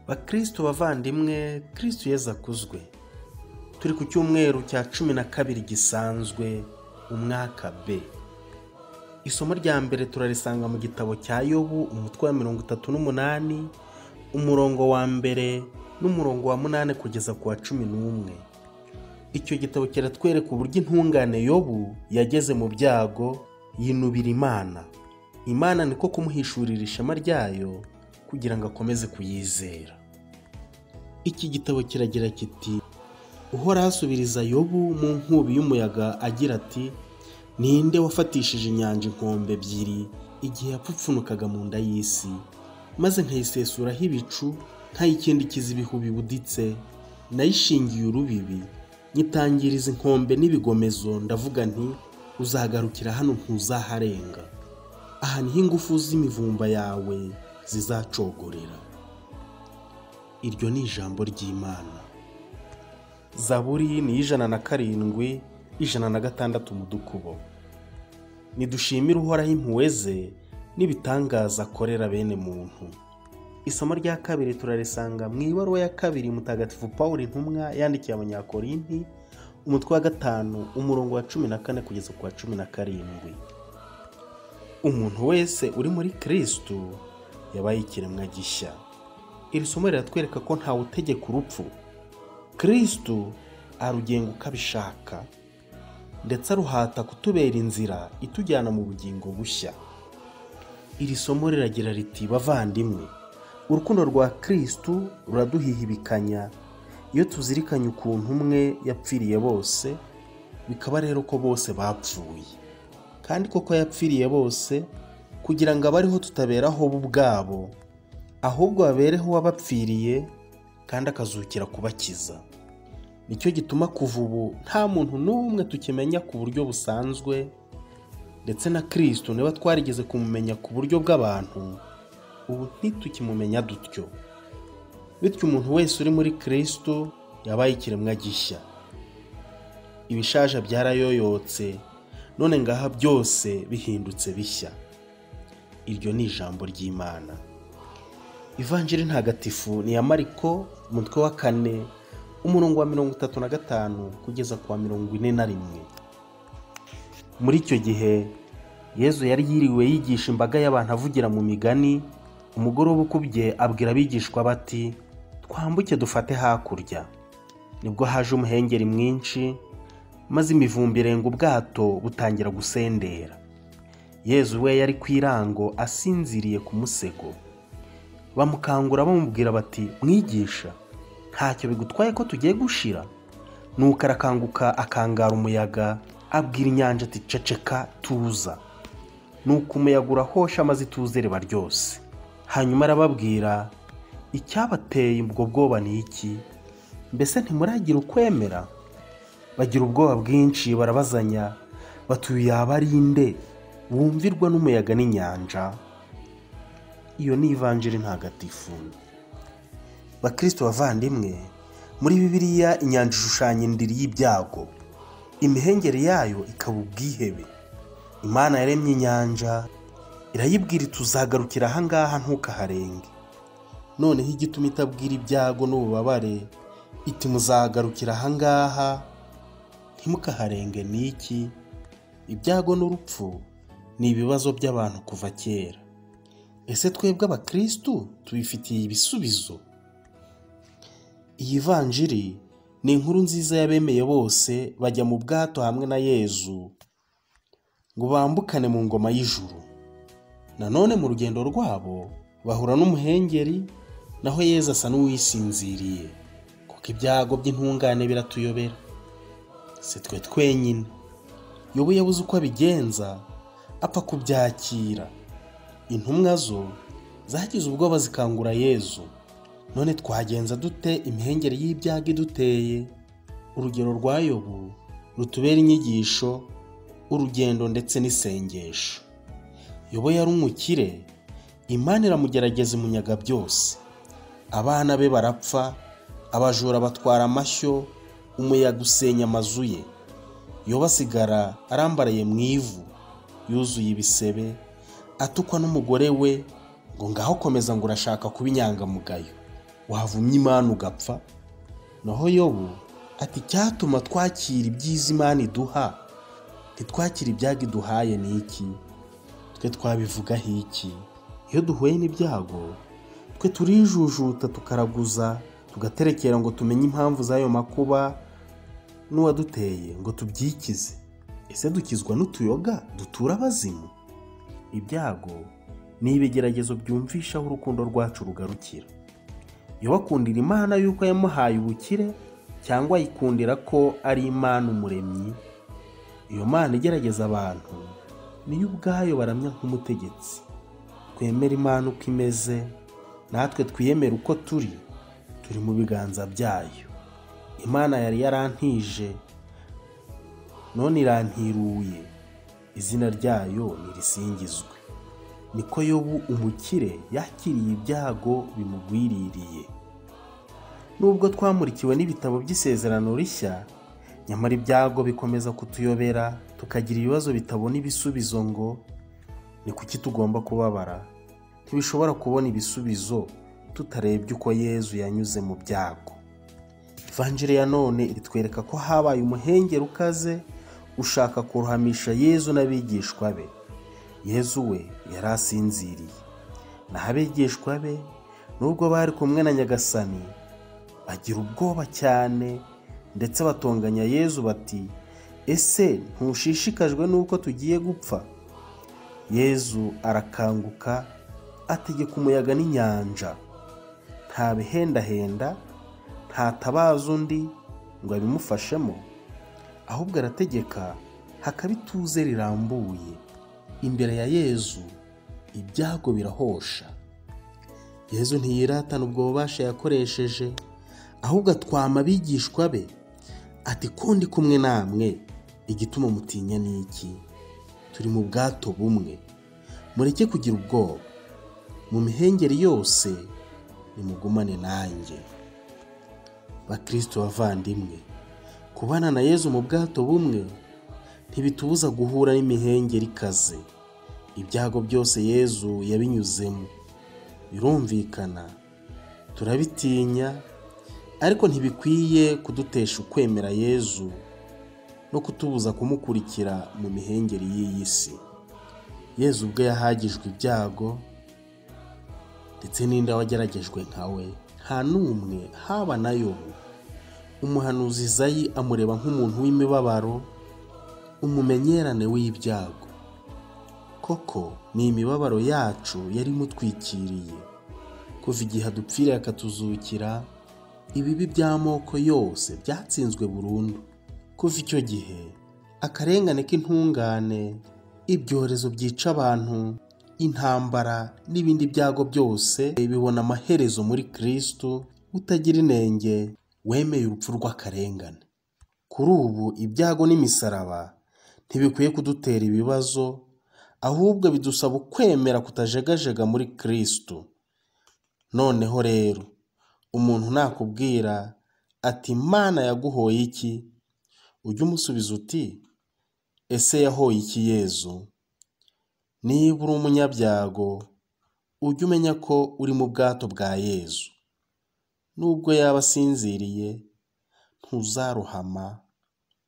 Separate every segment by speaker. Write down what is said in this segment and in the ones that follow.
Speaker 1: Bakristo bavandimwe, Kristo Yezu akuzwe. Turi ku cyumweru cya 12 gisanzwe, umwaka B. Isomo rya mbere turarisanga mu gitabo cya Yobu, umutwe wa 38, umurongo wa mbere n'umurongo wa 8 kugeza ku wa 11. Icyo gitabo kiratwereka uburyo intungane Yobu yageze mu byago yinubira Imana. Imana niko kumuhishurira ishema ryayo kugira ngo akomeze kuyizera. Iki gitabo kiragira kiti: Uhoraho asubiriza Yobu mu nkubi y'umuyaga agira ati: Ninde wafatishije inyanja inkombe ebyiri igihe yapfupfunukaga mu nda y'isi, maze nkayisesuraho ibicu, nkayikindikiza ibihu bibuditse, nayishingiye urubibi, nyitangiriza inkombe n'ibigomezo, ndavuga nti uzagarukira hano ntuzaharenga. Aha niho ingufu z'imivumba yawe zizacogorera. Iryo ni ijambo ry'Imana. Zaburi ni 107, 106 mu dukubo. Nidushimire Uhoraho impuhwe ze n'ibitangaza akorera bene muntu. Isomo rya kabiri turarisanga mu ibaruwa ya kabiri Mutagatifu Pawulo intumwa yandikiye Abanyakorinti, umutwe wa 5, umurongo wa 14 kugeza ku wa 17. Umuntu wese uri muri Kristo yabaye ikiremwa gishya. Iri somo riratwereka ko ntawe utegeka urupfu. Kristo arugenga uko abishaka, ndetse aruhata kutubera inzira itujyana mu bugingo bushya. Iri somo riragira riti: bavandimwe, urukundo rwa Kristo ruraduhihibikanya iyo tuzirikanye ukuntu umwe yapfiriye bose, bikaba rero ko bose bapfuye. Kandi koko yapfiriye bose kugira ngo abariho tutaberaho bo ubwabo, ahubwo babereho uwabapfiriye kandi akazukira kubakiza. Nicyo gituma kuva ubu nta muntu n'umwe tukimenya ku buryo busanzwe, ndetse na Kristo niba twarigeze kumumenya ku buryo bw'abantu, ubu ntitukimumenya dutyo. Bityo umuntu wese uri muri Kristo yabaye ikiremwa gishya. Ibishaje byarayoyotse, none ngaha byose bihindutse bishya. Iryo ni ijambo ry'Imana. Ivanjiri ntagatifu ni ya Mariko, umutwe wa 4, umurongo wa 35 kugeza ku wa 41. Muri icyo gihe Yezu yari yiriwe yigisha imbaga y'abantu avugira mu migani. Umugoroba ukubye abwira abigishwa bati: twambuke dufate hakurya. Nibwo haje umuhengeri mwinshi, maze imivumbi irenga ubwato butangira gusendera. Yezu we yari ku irango asinziriye ku musego. Bamukangura bamubwira bati: mwigisha, ntacyo bigutwaye ko tugiye gushira? Nuko arakanguka akangara umuyaga, abwira inyanja ati: ceceka, tuza. Nuko umuyaga urahosha maze ituze riba ryose. Hanyuma arababwira: icyabateye ubwo bwoba ni iki? Mbese ntimuragira ukwemera? Bagira ubwoba bwinshi, barabazanya bati: uyu yaba ari nde wumvirwa n'umuyaga n'inyanja? Iyo ni Ivanjiri ntagatifu. Bakristo bavandimwe, muri Bibiliya inyanja ishushanya indiri y'ibyago, imihengeri yayo ikaba ubwihebe. Imana yaremye inyanja irayibwira iti: uzagarukira aha ngaha ntukaharenge. Noneho igituma itabwira ibyago n'ububabare iti: muzagarukira aha ngaha ntimukaharenge ni iki? Ibyago n'urupfu ni ibibazo by'abantu kuva kera. Ese twebwe abakristo tubifitiye ibisubizo? Iyi vanjiri ni inkuru nziza y'abemeye bose bajya mu bwato hamwe na Yezu ngo bambukane mu ngoma y'ijuru. Nanone mu rugendo rwabo bahura n'umuhengeri, naho Yezu asa n'uwisinziriye, kuko ibyago by'intungane biratuyobera. Si twe twenyine. Yobu yabuze uko abigenza, apfa kubyakira. Intumwa zo zagize ubwoba zikangura Yezu. None twagenza dute imihengeri y'ibyago iduteye? Urugero rwa Yobu rutubera inyigisho, urugendo ndetse n'isengesho. Yobu yari umukire, Imana iramugerageza imunyaga byose. Abana be barapfa, abajura batwara amashyo, umuyaga usenya amazu ye. Yobu asigara arambaraye mu ivu, yuzuye ibisebe, atukwa n'umugore we ngo ngaho komeza ngo urashaka kuba inyangamugayo. Wavumye Imana ugapfa. Naho Yobu ati icyatuma twakira ibyiza Imana iduha ntitwakire ibyago iduhaye ni iki? Twe twabivugaho iki? Iyo duhuye n'ibyago twe turijujuta, tukaraguza, tugaterekera ngo tumenye impamvu z'ayo makuba n'uwaduteye ngo tubyikize. Ese dukizwa n'utuyoga dutura abazimu? Ibyago ni ibigeragezo byumvisha aho urukundo rwacu rugarukira. Yobu akundira Imana yuko yamuhaye ubukire, cyangwa ayikundira ko ari Imana umuremyi? Iyo Mana igerageza abantu niyo ubwayo baramya nk'umutegetsi. Twemere Imana uko imeze, natwe twiyemere uko turi, turi mu biganza byayo. Imana yari yarantije none irantiruye, izina ryayo nirisingizwe. Niko Yobu umukire yakiriye ibyago bimugwiririye. Nubwo twamurikiwe n'ibitabo by'isezerano rishya, nyamara ibyago bikomeza kutuyobera, tukagira ibibazo bitabona ibisubizo ngo ni kuki tugomba kubabara? Ntibishobora kubona ibisubizo tutarebye uko Yezu yanyuze mu byago. Ivanjiri ya none itwereka ko habaye umuhengeri ukaze ushaka kurohamisha Yezu n'abigishwa be. Yezu we yari asinziriye, naho abigishwa be nubwo bari kumwe na Nyagasani bagira ubwoba cyane, ndetse batonganya Yezu bati ese ntushishikajwe n'uko tugiye gupfa? Yezu arakanguka ategeka umuyaga n'inyanja. Ntabihendahenda, ntatabaza undi ngo abimufashemo, ahubwo arategeka hakaba ituze rirambuye. Imbere ya Yezu ibyago birahosha. Yezu ntiyiratana ubwo bubasha yakoresheje, ahubwo atwama abigishwa be ati ko ndi kumwe namwe, igituma mutinya ni iki? Turi mu bwato bumwe, mureke kugira ubwoba. Mu mihengeri yose nimugumane nanjye. Bakristo bavandimwe, kubana na Yezu mu bwato bumwe ntibitubuza guhura n'imihengeri ikaze. Ibyago byose Yezu yabinyuzemo, birumvikana, turabitinya, ariko ntibikwiye kudutesha ukwemera Yezu no kutubuza kumukurikira mu mihengeri y'iyi si. Yezu ubwe yahagijwe ibyago, ndetse n'inda wageragejwe nkawe, nta n'umwe haba na Yobu. Umuhanuzi Izayi amureba nk'umuntu w'imibabaro, umumenyerane w'ibyago. Koko ni imibabaro yacu yari imutwikiriye. Kuva igihe adupfiriye akatuzukira, ibibi by'amoko yose byatsinzwe burundu. Kuva icyo gihe akarengane k'intungane, ibyorezo byica abantu, intambara n'ibindi byago byose bibona amaherezo muri Kristo utagira inenge, wemeye urupfu rw'akarengane. Kuri ubu ibyago n'imisaraba ntibikwiye kudutera ibibazo, ahubwo bidusaba ukwemera kutajegajega muri Kristo. Noneho rero umuntu nakubwira ati Imana yaguhoye iki? Ujye umusubiza uti ese yahoye iki Yezu? Niba uri umunyabyago, ujye umenya ko uri mu bwato bwa Yezu. Nubwo yaba asinziriye, ntuzarohama,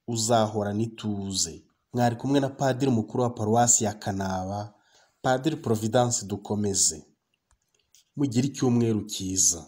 Speaker 1: uzahorana ituze. Mwari kumwe na Padiri mukuru wa Paruwasi ya Kanaba, Padiri Providence Dukomeze. Mugire icyumweru cyiza.